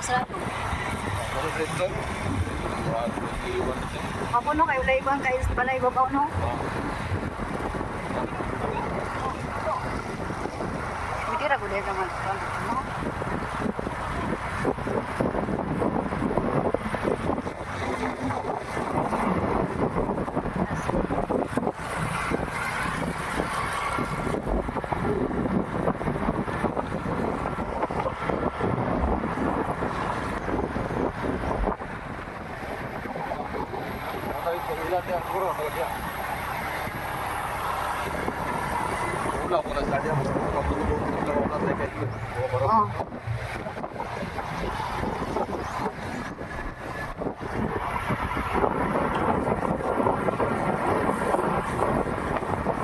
Pasado. Ano dito? Ako no kay ulay kuan kay balay babaw no. Pwede ra gud ka man kuan no. Oh.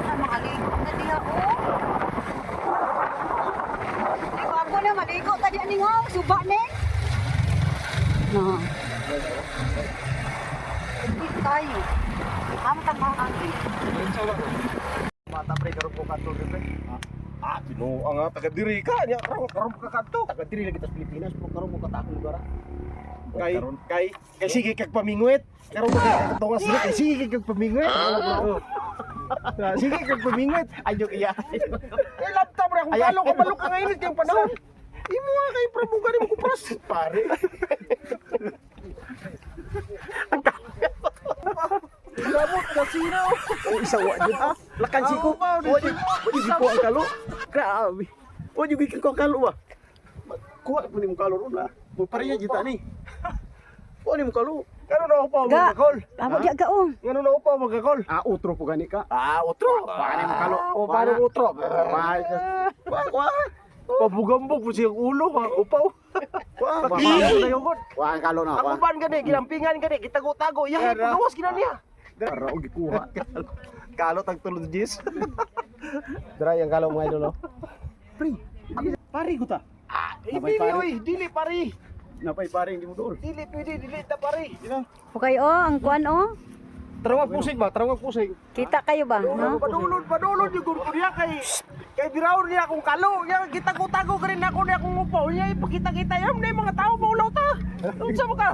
Ah, makaligo na diha, oh. Ay, ako na, maligo ta diha ning oh, suba ni. No. Hindi tayo. Amo ta mga angki. Mata pre karon ko kadto pre. Ah, binuang nga taga diri ka nya karon karon ka kadto. Taga diri lagi tas Pilipinas po karon mo katakong lugar. Ah. Kay kay kay sige kag pamingwit. Karon mo kag diri kay sige kag pamingwit. Oo. Ah, sige kag pamingwit. Ayok iya. Eh laptop ra kung kalo kabalo ka ngayon yung panahon. Imo nga kay prabuga nimo kupras. Pare. Gamot kasino. Oh, isa wa jud. Ah, lakan siko. Wa jud wa jud ko ang kalo. Grabe. Wa jud ko ang kalo ba. Kuha po nimo kalo ron lah. Mo pareha jud ta ni. Kuha nimo kalo. Karon na upaw Ga. magkakol. Amo diha ka oh. Ngano na upaw magkakol? Ah, utro po gani ka. Ah, utro. Kuha nimo kalo. O paano utro? Kuha. Kuha. Kuha. Pabugambog po siyang ulo, ha? Upaw. Kuha. Pakiyaw na yung god. Kuha ang kalo na. Ako ban gani, ginampingan gani, gitago-tago. Yahay, pagawas gina niya. Para og gikuha. Kalo tag tulod jis. Dry ang kalo mga idol oh. Pre, Pare ko ta. Ah, eh, Napay dili pare. oy, dili pare. napay pare hindi mo dool. Dili pwede, dili ta pare. Okay oh, ang kuan oh. Tarawag pusing ba? Tarawag pusing. Kita kayo ba, no? Padulod, padulod yung gurko niya kay kay birawon niya akong kalo. Ya gitago-tago ka rin ako niya akong upaw. Niya ipakita-kita yam na yung mga tao maulaw ta. Unsa mo ka?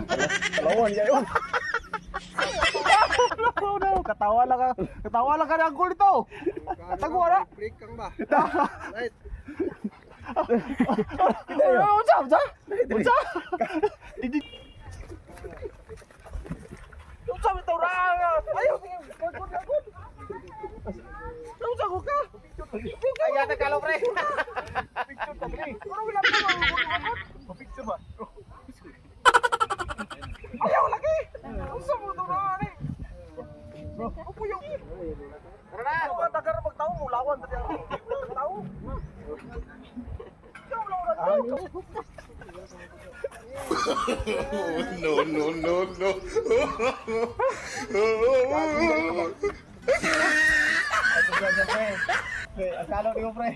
Kalawan ya yun. No, no, katawa lang ka. Katawa lang ka na angkol nito. Tago ara. Break kang ba? Right. Unsa, unsa? Unsa? Didi. Unsa bitaw ra? Ayaw sige, gagod gagod. Unsa ko ka? Ay, ata kalo pre. Picture ta pre. Pero wala pa mo. Picture ba? Ayaw lagi. Unsa mo to ra ani? Upo yung. Tara na. Tagar magtawo mo lawan ta diya. Tao. No, no, no, no. Pre, ang kalo ni mo pre.